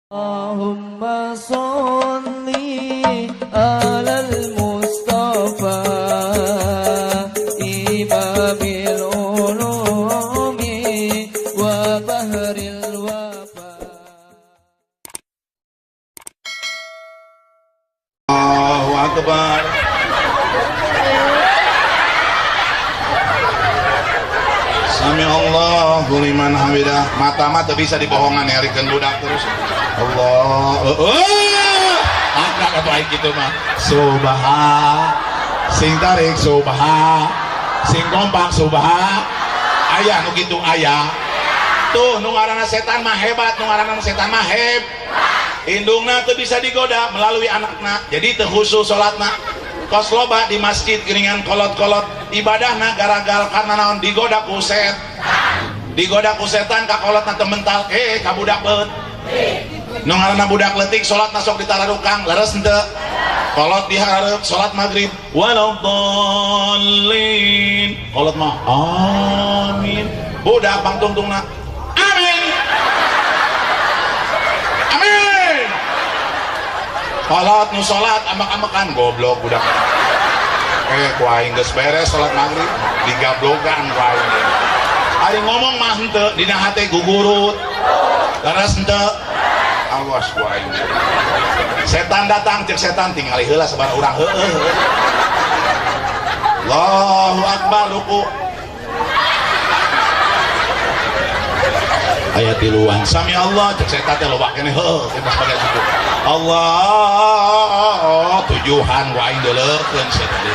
Allahumma sholli alal Mustafa imamil ulumi wa bahril wafa. Allahu Akbar. Sami Allahu liman hamidah. Mata-mata bisa dibohongan nyarikeun budak terus. Allah, angkat atau aing kitu mah. Subhan, sing tarik subhan, sing kompak subhan. Aya nu kitu aya. Tuh nu ngaranna setan mah hebat, nu ngaranna setan mah heb. Indungna teu bisa digoda melalui anakna. Jadi teu khusus salatna. Kos loba di masjid geuningan kolot-kolot ibadahna garagal karena naon digoda ku setan. Digoda ku setan ka kolotna teu mental, ka budak beut. Nu ngaranna budak leutik salatna sok ditararukang, leres henteu? Kolot dihareup salat maghrib, waladdallin. Kolot mah amin. Budak pangtungtungna amin. Amin. Kolot nu salat ambek-ambekan goblok budak. Ku aing geus beres salat maghrib digablogan ku aing. Ari ngomong mah henteu dina hate gugurut. Leres henteu? Awas ku aing. Setan datang cek setan tingali heula sabaraha urang heueuh. Allahu akbar ruku. Aya tiluan sami Allah cek setan teh loba keneh heueuh teh bagian situ. Allah tujuhan ku aing deuleukeun setan.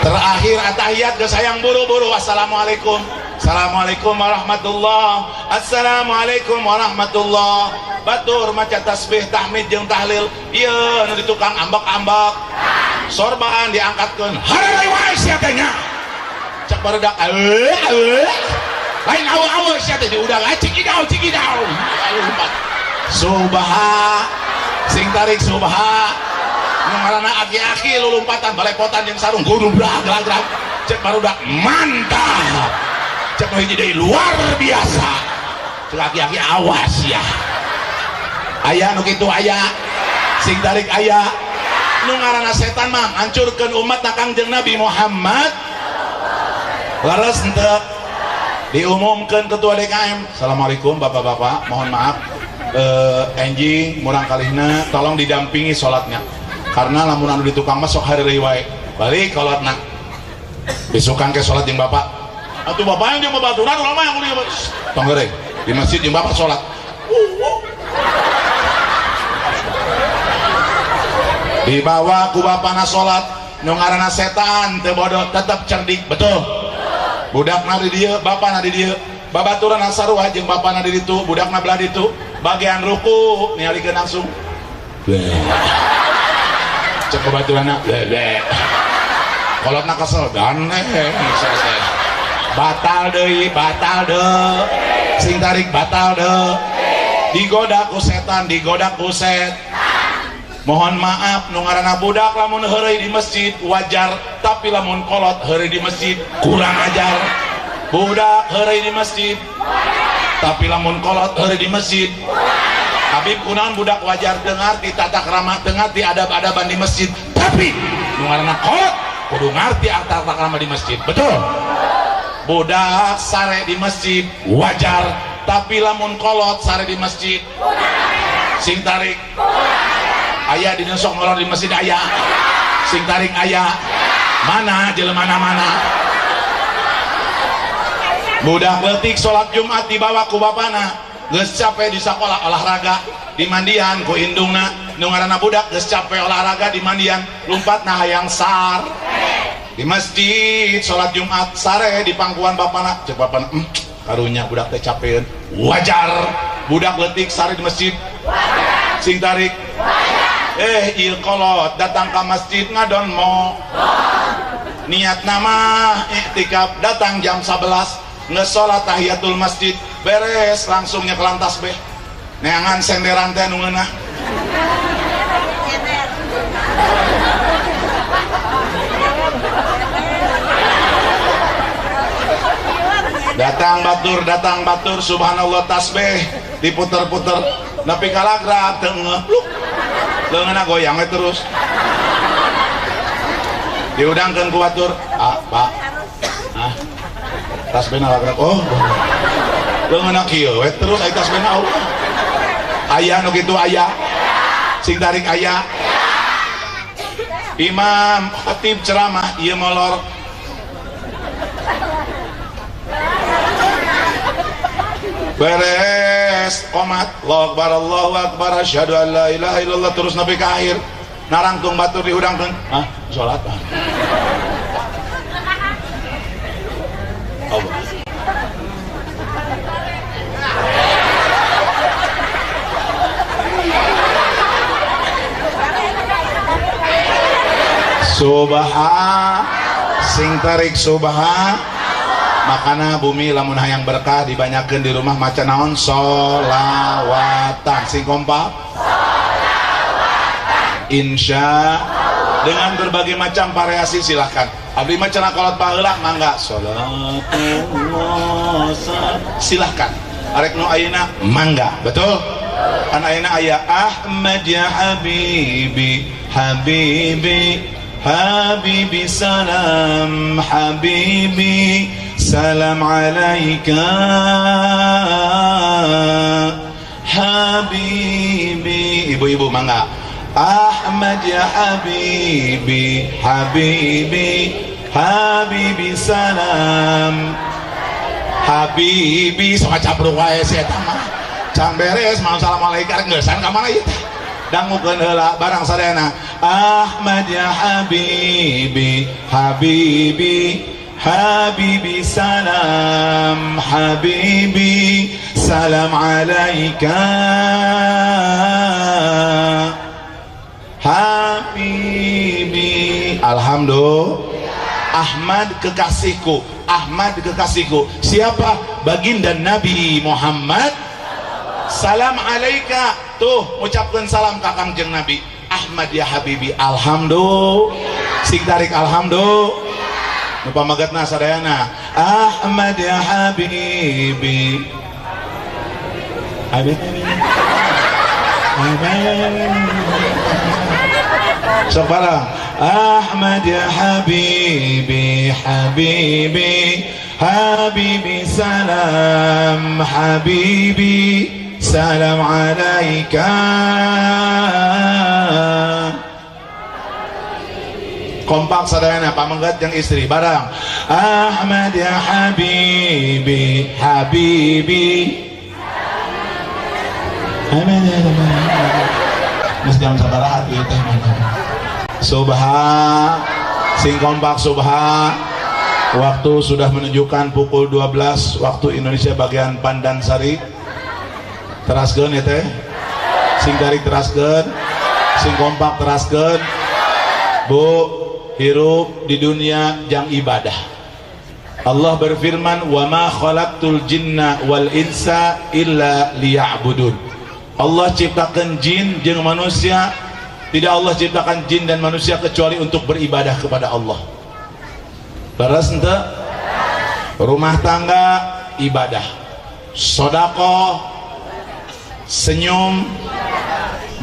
Terakhir atahiyat geus hayang buru-buru assalamualaikum. Assalamualaikum warahmatullah. Assalamualaikum warahmatullah. Batur maca tasbih tahmid jeung tahlil. Ieu nu di tukang ambek-ambek. Sorbaan diangkatkeun. Hareureuy wae sia teh nya. Cek barudak eueuh eueuh. Lain awe-awe sia teh diudag cikidau cikidau. Subha sing tarik subha. Nu ngaranna aki-aki lulumpatan balepotan jeung sarung gudubrak gerak-gerak. Cek barudak mantap. Cek nu hiji deui luar biasa. Cek aki-aki awas ya. Aya nu kitu aya. Sing tarik aya. Nu ngaranna setan mah hancurkeun umat na Kangjeng Nabi Muhammad. Leres henteu? Diumumkeun ketua DKM. Assalamualaikum bapak-bapak, mohon maaf. Enjing murang kalihna tolong didampingi salatnya. Karena lamun anu di tukang mah sok hareureuy wae. Balik kolotna. Besokan ke salat jeung bapak. Atuh bapak yang jeung babaturan urang mah yang kudu tong heureuy. Di masjid jeung bapak salat. Dibawa ku bapana salat, nu ngaranna setan teu bodoh tetep cerdik, betul. Budakna di dieu, bapana di dieu. Babaturan sarua jeung bapana di ditu, budakna belah ditu. Bagian ruku ningalikeun langsung. Cek babaturanna, lele. Kolotna kesel dan batal deui, batal deui. Sing tarik batal deui. Digoda ku setan, digoda ku set. Mohon maaf nu ngaranna budak lamun heureuy di masjid wajar, tapi lamun kolot heureuy di masjid kurang ajar. Budak heureuy di masjid, tapi lamun kolot heureuy di masjid. Habib kunaon budak wajar teu ngarti tata krama, teu ngarti adab-adaban di masjid, tapi nu ngaranna kolot kudu ngarti tata krama di masjid. Betul. Budak sare di masjid wajar, tapi lamun kolot sare di masjid sing tarik aya di sok ngolor di masjid aya, sing tarik aya, mana jelema mana. Budak leutik salat Jumat dibawa ku bapana, geus capek di sakola olahraga di mandian ku indungna, nu ngaranna budak geus capek olahraga di mandian lumpatna hayang sar di masjid salat Jumat sare di pangkuan bapana, cek bapana karunya budak teh capeun, wajar. Budak leutik sare di masjid sing tarik ieu kolot datang ka masjid ngadon mo niat nama iktikaf datang jam 11 ngeus salat tahiyatul masjid beres langsung nyekelan tasbih neangan senderan teh nu ngeunah. Datang batur, subhanallah tasbih. Diputer-puter nepi ka lagrag teu ngeuh pluk. Leungeunna goyang we terus. Diudangkeun ku batur, "Ah, Pak. Ah. Tasbihna lagrag." Oh. Leungeunna kieu we terus ai tasbihna Allah. Aya nu kitu aya. Sing tarik aya. Imam khatib ceramah ieu molor. Beres qomat, Allahu akbar, Allahu akbar, asyhadu an la ilaha illallah, terus nepi ka akhir. Narangtung batur dihudangkeun. Ah, salat. Allah. Subhan, sing tarik subhan. Makana bumi lamun hayang berkah dibanyakeun di rumah maca naon solawatan, sing kompak solawatan, insya dengan berbagai macam variasi silahkan. Abdi mah cenah kolot baheula mangga salatullah silahkan. Arek nu ayeuna mangga, betul? Kan ayeuna aya Ahmad ya habibi, habibi, habibi salam, habibi salam alaika, habibi. Ibu-ibu mangga Ahmad ya habibi, habibi, habibi salam, habibi. Sok capruk wae si eta mah can beres mau salam alaika rek ngeusan ka mana ieu teh. Dangukeun heula barang sadayana Ahmad ya habibi, habibi, habibi salam, habibi salam alaika, habibi. Alhamdulillah. Ahmad kekasihku, Ahmad kekasihku. Siapa? Baginda Nabi Muhammad. Salam alaika. Tuh, ucapkan salam ka Kangjeng Nabi. Ahmad ya habibi. Alhamdulillah. Sing tarik alhamdulillah. Nu pamagatna sadayana Ahmad ya habibi, habibi, sok bareng Ahmad ya habibi, habibi, habibi salam, habibi salam alaika. Kompak sadayana pamenggat jeung istri bareng Ahmad ya habibi, habibi, Ahmad ya habibi. Geus jam sabaraha ieu teh? Subha, sing kompak subha. Waktu sudah menunjukkan pukul 12 waktu Indonesia bagian Pandansari. Teraskeun ya teh, sing tarik teraskeun, sing kompak teraskeun. Bu, hirup di dunia jang ibadah. Allah berfirman, wa ma khalaqtul jinna wal insa illa liya'budun. Allah ciptakan jin jeung manusia, tidak Allah ciptakan jin dan manusia kecuali untuk beribadah kepada Allah. Leres henteu? Rumah tangga ibadah, sedekah, senyum,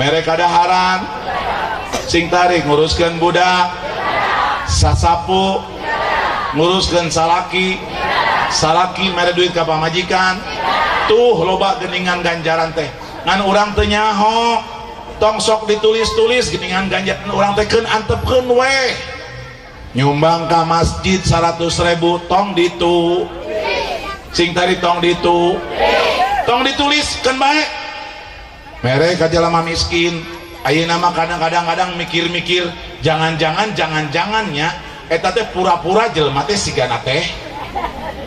mere kadaharan, sing tarik nguruskeun budak, sasapu, nguruskeun salaki, salaki mere duit ka pamajikan. Tuh loba geningan ganjaran teh. Ngan urang teu nyaho, tong sok ditulis-tulis geningan ganjaran urang teh keun antepkeun weh. Nyumbang ka masjid 100.000 tong ditu. Sing tadi tong ditu. Tong ditulis keun bae. Mere ka jalma miskin. Ayeuna mah kadang-kadang mikir-mikir, jangan-jangan jangan-jangannya eta teh pura-pura jelema teh sigana teh.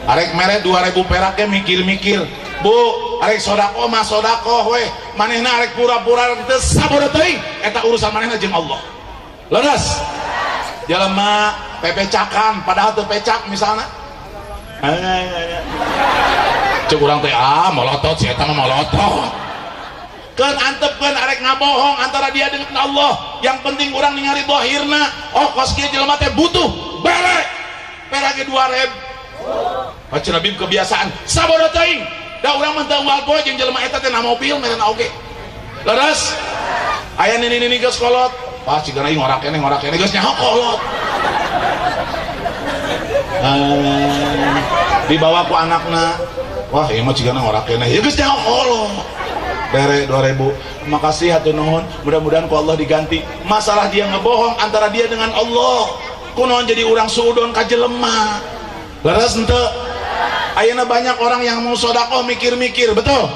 Arek mere 2000 perak ge mikir-mikir. Bu, arek sodakoh mah sodakoh weh. Manehna arek pura-pura teu sabodo teuing, eta urusan manehna jeung Allah. Leres. Jelema pepecakan padahal teu pecak misalna. Cek urang teh ah molotot si eta mah molotot. Keun antepkeun arek ngabohong antara dia dengan Allah. Yang penting urang ningali zahirna. Oh kos kieu jelema teh butuh. Bere. Perage 2000. Cenah Bib kebiasaan. Sabodo teuing. Da urang mah teu unggal poe jeung jelema eta teh na mobil meureun oge. Leres? Aya nini-nini geus kolot. Wah cigana ieu ngorak keneh geus nyaho kolot. Dibawa ku anakna. Wah ieu mah cigana ngorak keneh. Ya geus nyaho kolot. Bere 2000. Makasih hatur nuhun, mudah-mudahan ku Allah diganti. Masalah dia ngebohong antara dia dengan Allah. Kunaon jadi urang suudon ka jelema. Leres henteu? Ayeuna banyak orang yang mau sedekah mikir-mikir, betul?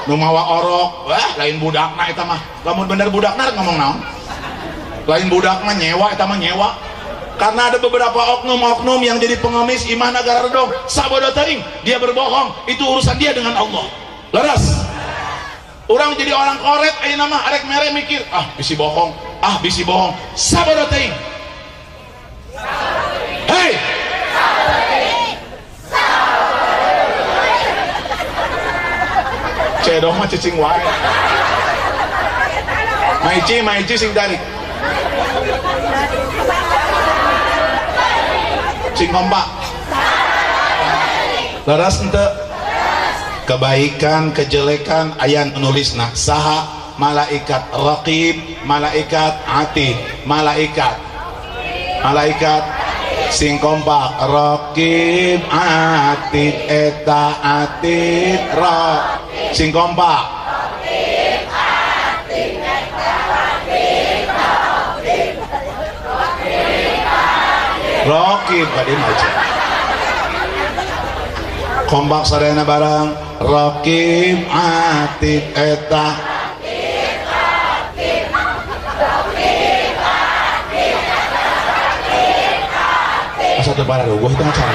Nu mawa orok, wah lain budakna eta mah. Lamun bener budakna rek ngomong naon? Lain budakna nyewa eta mah nyewa. Karena ada beberapa oknum-oknum yang jadi pengemis imah nagara redong, sabodo teuing, dia berbohong, itu urusan dia dengan Allah. Leres? Orang jadi orang koret ayeuna mah arek mere mikir, ah bisi bohong, ah bisi bohong, sabodo teuing. Hei! Cedong mah cicing wae. Maici sing tarik. Sing kompak. Leres henteu? Kebaikan, kejelekan aya nu nulisna saha? Malaikat raqib, malaikat atid, malaikat. Malaikat sing kompak raqib atid eta atid ra sing kompak raqib atid eta atid raqib bade maca kompak sadayana barang raqib atid eta satu barang gua itu cara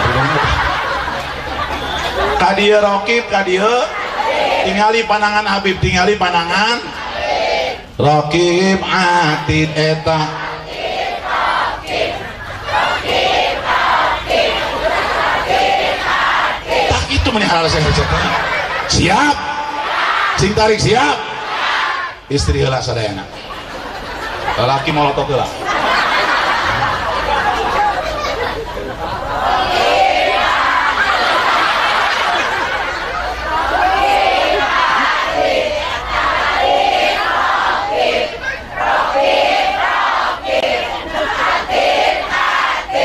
kadieu raqib kadieu tingali panangan Habib tingali panangan raqib atid eta tak itu meni halal saya siap sing tarik siap istri heula sadayana lalaki molotot heula.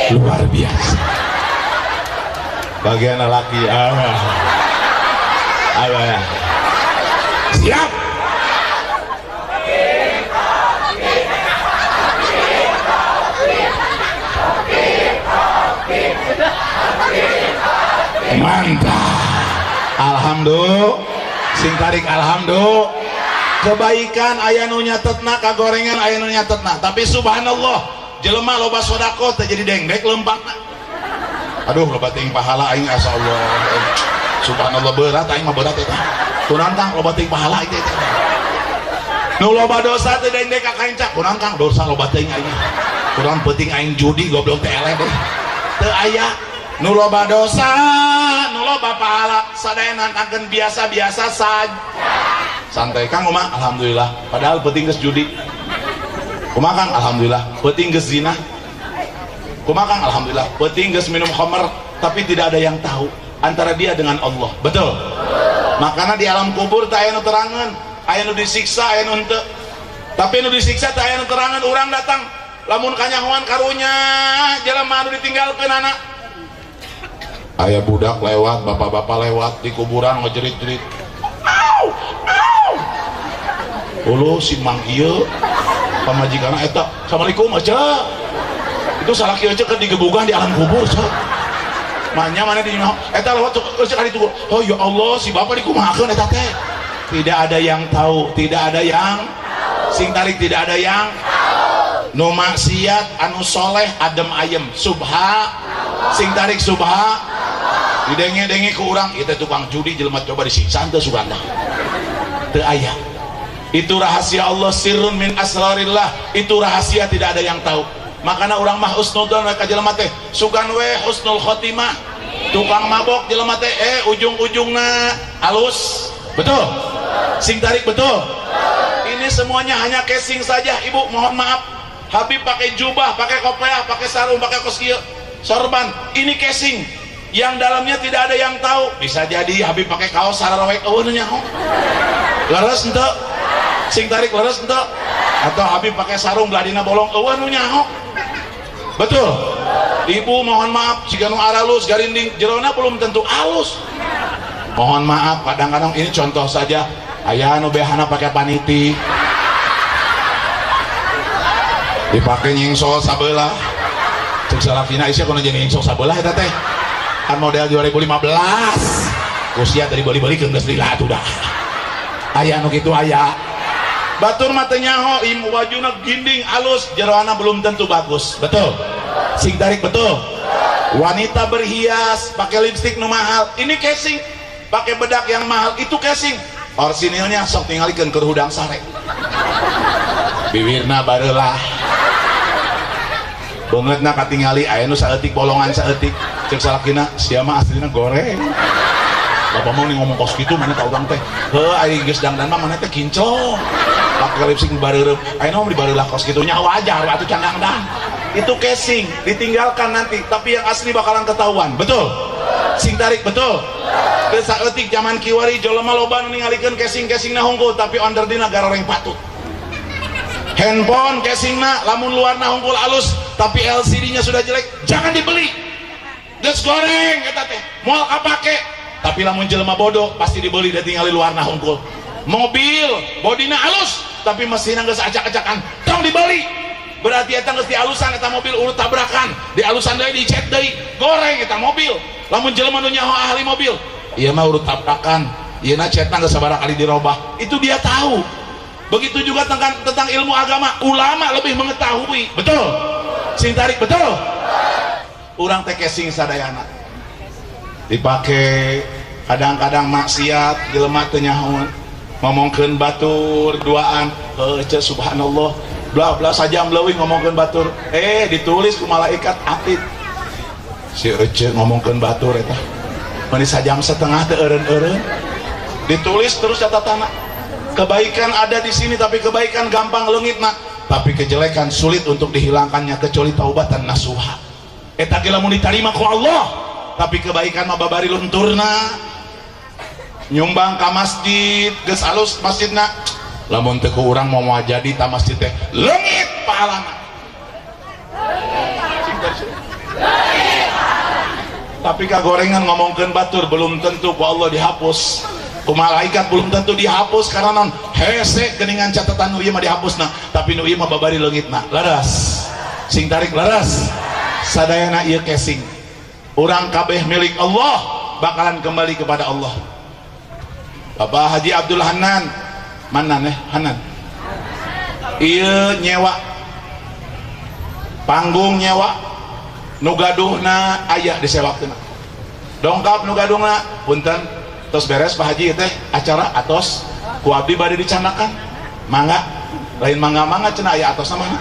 Luar biasa bagian lelaki ya. Siap mantap alhamdulillah sing tarik alhamdulillah. Kebaikan aya nu nyatetna, kagorengan aya nu nyatetna, tapi subhanallah jelema loba sedekah teh jadi dengdek lempangna. Aduh loba teuing pahala aing asa Allah. Subhanallah berat aing mah berat eta. Kunaon Kang loba teuing pahala aing teh. Nu loba dosa teh dengdek ka kancak. Kunaon Kang dosa loba teuing aing. Kunaon peuting aing judi goblok teh eleh deh. Teu aya nu loba dosa, nu loba pahala sadayana nangkeun biasa-biasa saja. Santai Kang mah alhamdulillah padahal peuting geus judi. Kumaha Kang alhamdulillah peuting geus zina. Kumaha Kang alhamdulillah peuting geus minum khamr, tapi tidak ada yang tahu antara dia dengan Allah. Betul? Makanya di alam kubur teh aya nu terangan, aya nu disiksa, aya nu henteu. Tapi nu disiksa teh aya nu terangan, urang datang lamun kanyahoan karunya jelema anu ditinggalkeun anak. Aya budak lewat, bapak-bapak lewat di kuburan ngejerit-jerit. Au! Au! Uluh si mang ieu pamajikanna eta, assalamualaikum aja. Itu salah kieu aja keur digebugan di alam kubur, cek. Manya mana di eta lewat cek ka ditu. Oh ya Allah, si bapak dikumahakeun eta teh. Tidak ada yang tahu, tidak ada yang sing tarik, tidak ada yang tahu. Nu maksiat anu soleh adem ayem subha sing tarik subha didenge-denge ku urang ieu teh tukang judi jelema coba disiksa teu suganda. Teu aya. Itu rahasia Allah, sirrun min asrarillah, itu rahasia tidak ada yang tahu. Makana urang mah husnudzon we ka jelema teh, sugan we husnul khotimah. Tukang mabok jelema teh ujung-ujungna alus. Betul? Sing tarik betul? Ini semuanya hanya casing saja, Ibu, mohon maaf. Habib pakai jubah, pakai kopiah, pakai sarung, pakai kos kieu, sorban. Ini casing. Yang dalamnya tidak ada yang tahu. Bisa jadi Habib pakai kaos sararowek eueuh nu nyaho. Leres henteu? Sing tarik leres henteu? Atau Habib pakai sarung beladina bolong eueuh nu nyaho. Betul? Ibu mohon maaf jika nu aralus garinding jerona belum tentu alus. Mohon maaf, kadang-kadang ini contoh saja, aya nu behana pakai paniti. Dipake nyingsol sabelah. Cek salakina isya kudu jadi nyingsol sabelah eta teh. Kan model 2015. Usia tadi beli-beli geus lila atuh dah. Aya nu kitu aya. Batur mah teu nyaho, wajuna ginding alus, jeroana belum tentu bagus. Betul? Sing tarik betul. Wanita berhias, pakai lipstik nu mahal, ini casing. Pakai bedak yang mahal, itu casing. Orsinilnya sok tingalikeun keur hudang sare. Bibirna bareulah. Beungeutna katingali aya nu saeutik bolongan saeutik. Ceuk salakina, sia mah aslina goreng. Bapak mau nih ngomong kos gitu mana ka urang teh. Heuh ari geus dangdan mah mana teh kinclong. Pakai lipstik bareureum. Ayeuna mah dibareulah kos kitu nya wajar atuh can dangdan. Itu casing, ditinggalkan nanti, tapi yang asli bakalan ketahuan. Betul? Sing tarik betul. Geus saeutik zaman kiwari jelema loba nu ningalikeun casing-casingna hungkul tapi onderdina garoreng patut. Handphone casingna lamun luarna hungkul alus tapi LCD-nya sudah jelek, jangan dibeli. Geus goreng eta teh, moal kapake. Tapi lamun jelema bodoh pasti dibeli dan tingali luarna hungkul. Mobil bodina alus tapi mesinna geus acak-acakan, tong dibeli. Berarti eta geus dialusan eta mobil urut tabrakan, dialusan deui dicet deui, goreng eta mobil. Lamun jelema nu nyaho ahli mobil, ieu mah urut tabrakan, ieu na cetna geus sabaraha kali dirobah. Itu dia tahu. Begitu juga tentang ilmu agama, ulama lebih mengetahui. Betul? Sing tarik betul? Urang teh casing sadayana. Dipake kadang-kadang maksiat jelema teu nyahoan, ngomongkeun batur duaan, heuh ceu subhanallah, bla bla sajam leuwih ngomongkeun batur, ditulis ku malaikat atid. Si ece ngomongkeun batur eta. Meni sajam setengah teu eureun-eureun. Ditulis terus catatanna. Kebaikan ada di sini tapi kebaikan gampang leungit nak, tapi kejelekan sulit untuk dihilangkannya kecuali taubatan nasuha. Eta ge lamun ditarima ku Allah, tapi kebaikan mah babari lunturna. Nyumbang ka masjid geus alus masjidna, lamun teu ku urang moal jadi ta masjid teh leungit pahalana. Tapi kagorengan ngomongkeun batur belum tentu ku Allah dihapus. Ku malaikat belum tentu dihapus karena non hese geningan catatan nu ieu mah dihapusna, tapi nu ieu mah babari leungitna. Leres. Sing tarik leres. Sadayana ieu casing. Urang kabeh milik Allah, bakalan kembali kepada Allah. Bapak Haji Abdul Hanan, mana nih Hanan? Ieu nyewa panggung nyewa nu gaduhna aya disewakeun. Dongkap nu gaduhna punten tos beres Pak Haji teh acara atos ku abdi bade dicanakan. Mangga lain mangga-mangga cenah aya atosna mana?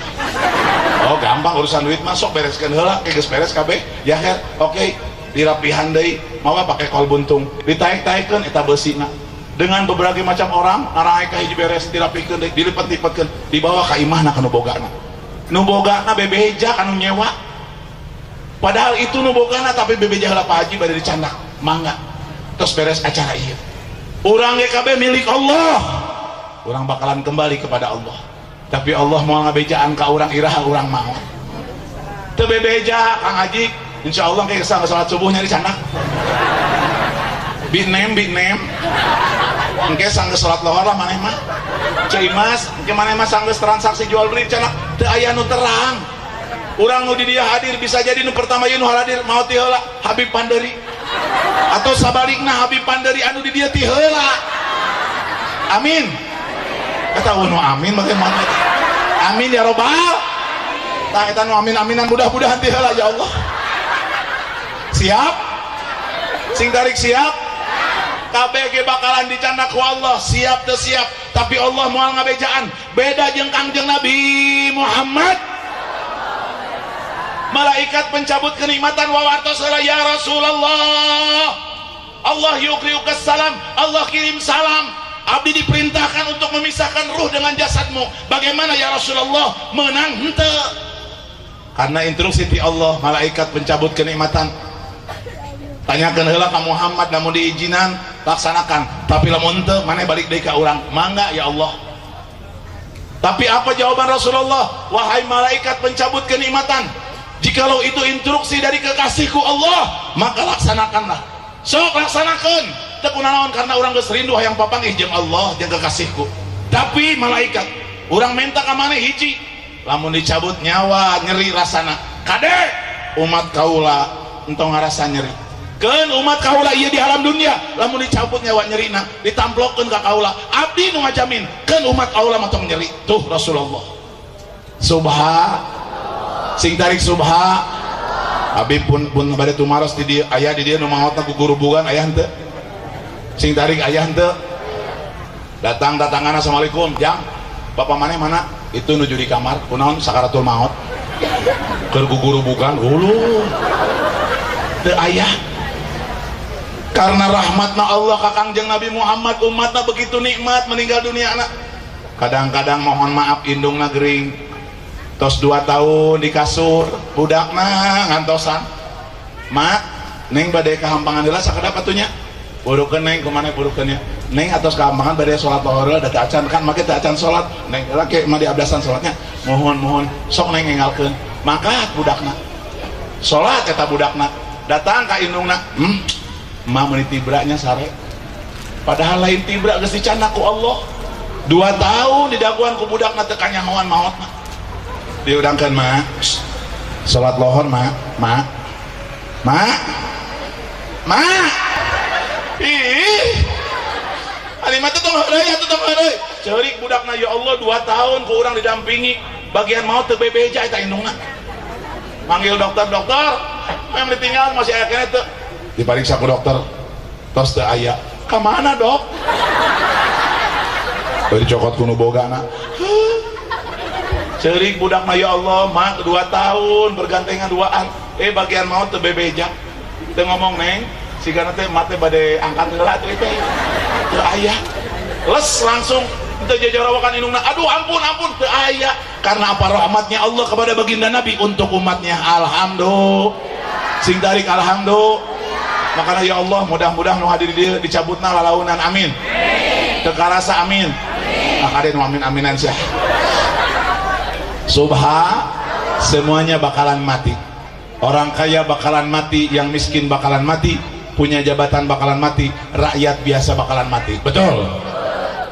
Oh gampang urusan duit masuk bereskeun heula geus beres kabeh ya her oke dirapihan deui mawa pake kol buntung ditaek-taekeun eta beusina dengan berbagai macam orang naraek ka hiji beres dirapikeun deui dilipet-lipetkeun dibawa ka imahna ka nu bogana. Nu bogana bebeja ka nu nyewa. Padahal itu nu bogana tapi bebeja heula Pak Haji bade dicandak. Mangga terus beres acara ieu. Urang ge kabeh milik Allah. Urang bakalan kembali kepada Allah. Tapi Allah mau ngabejaan ka urang iraha urang maot. Teu bebeja Kang Haji, insyaallah ke salat subuh nyari candak. Binem binem. Engke sanggeus salat lohor lah maneh mah. Ceu Imas, engke maneh mah sanggeus transaksi jual beli candak teu aya nu terang. Urang nu di dieu hadir bisa jadi nu pertama ieu nu hadir maot ti heula Habib Panderi. Atau sabalikna Habib Panderi anu di dieu ti heula. Amin. Eta nu amin bagaimana? Amin ya robbal. Tah eta nu amin-aminan mudah-mudahan ti heula ya Allah. Siap? Sing tarik siap? KBG bakalan dicandak ku Allah, siap teu siap, tapi Allah moal ngabejaan. Beda jeung Kangjeng Nabi Muhammad. Malaikat pencabut kenikmatan wawartos heula ya Rasulullah. Allah yukriukas salam, Allah kirim salam. Abdi diperintahkan untuk memisahkan ruh dengan jasadmu. Bagaimana ya Rasulullah? Menang henteu. Karena instruksi ti Allah, malaikat pencabut kenikmatan. Tanyakeun heula ka Muhammad lamun diizinan laksanakan, tapi lamun teu maneh balik deui ka urang. Mangga ya Allah. Tapi apa jawaban Rasulullah? Wahai malaikat pencabut kenikmatan, jikalau itu instruksi dari kekasihku Allah, maka laksanakanlah. Sok laksanakeun. Teu kunanaon karena urang geus rindu hayang papanggih jeung Allah jeung kekasihku. Tapi malaikat, urang minta ka maneh hiji, lamun dicabut nyawa nyeri rasana. Kade umat kaula entong ngarasa nyeri. Keun umat kaula ieu di alam dunia, lamun dicabut nyawa nyerina, ditamplokeun ka kaula, abdi nu ngajamin keun umat kaula mah tong nyeri. Tuh Rasulullah. Subha sing tarik subha. Abi pun bade tumaros di dieu, aya di dieu nu maotna gugurubugan aya henteu? Sing tarik aya henteu? Datang datangan assalamualaikum, jang. Bapak maneh mana? Itu nuju di kamar, kunaon sakaratul maot. Keur gugurubugan, uluh. Teu aya. Karena rahmatna Allah ka Kangjeng Nabi Muhammad, umatna begitu nikmat meninggal dunia anak. Kadang-kadang mohon maaf indungna gering. Tos 2 tahun di kasur, budakna ngantosan. Mak, neng bade kahampangan heula sakedap atuh nya. Burukeun neng kumaha burukeun nya. Neng atos kahampangan bade salat lohor heula da teu acan kan make teu acan salat. Neng heula ke mah diabdasan salatnya. Mohon mohon sok neng enggalkeun. Mangkat budakna. Salat eta budakna. Datang ka indungna. Emak meuni tibranya sare. Padahal lain tibra geus dicandak ku Allah. 2 tahun didaguan ku budakna teu kanyahoan maotna. Diudangkeun mak, salat lohor mak, mak, mak, mak. Ih, ari mah teh tong heureuy atuh tong heureuy. Ceurik budakna ya Allah 2 tahun ku urang didampingi, bagian maot teu bebeja eta indungna. Manggil dokter, dokter, yang ditinggal masih aya keneh teu. Dipariksa ku dokter, tos teu aya. Ka mana dok? Bari cokot ku nu bogana. Ceurik budakna ya Allah, mak 2 tahun bergantengan duaan. Bagian maot teu bebeja. Teu ngomong neng, sigana teh mak teh bade angkat heula atuh teh. Teu aya. Les langsung teu jajarawakan indungna. Aduh ampun ampun teu aya. Karena apa rahmatnya Allah kepada baginda Nabi untuk umatnya. Alhamdulillah. Sing tarik alhamdulillah. Makanya ya Allah mudah-mudahan nu hadir di dieu dicabutna lalaunan amin. Teu karasa amin. Nah kade nu amin-aminan sia. Subha, semuanya bakalan mati. Orang kaya bakalan mati, yang miskin bakalan mati, punya jabatan bakalan mati, rakyat biasa bakalan mati. Betul.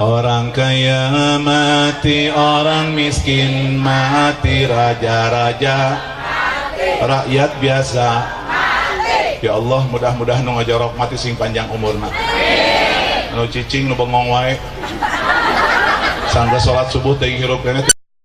Orang kaya mati, orang miskin mati, raja-raja mati, rakyat biasa mati. Ya Allah, mudah-mudahan nu ngajorok mati sing panjang umurna. Nu cicing nu bengong wae. Sangga salat subuh teuing hirup keneh.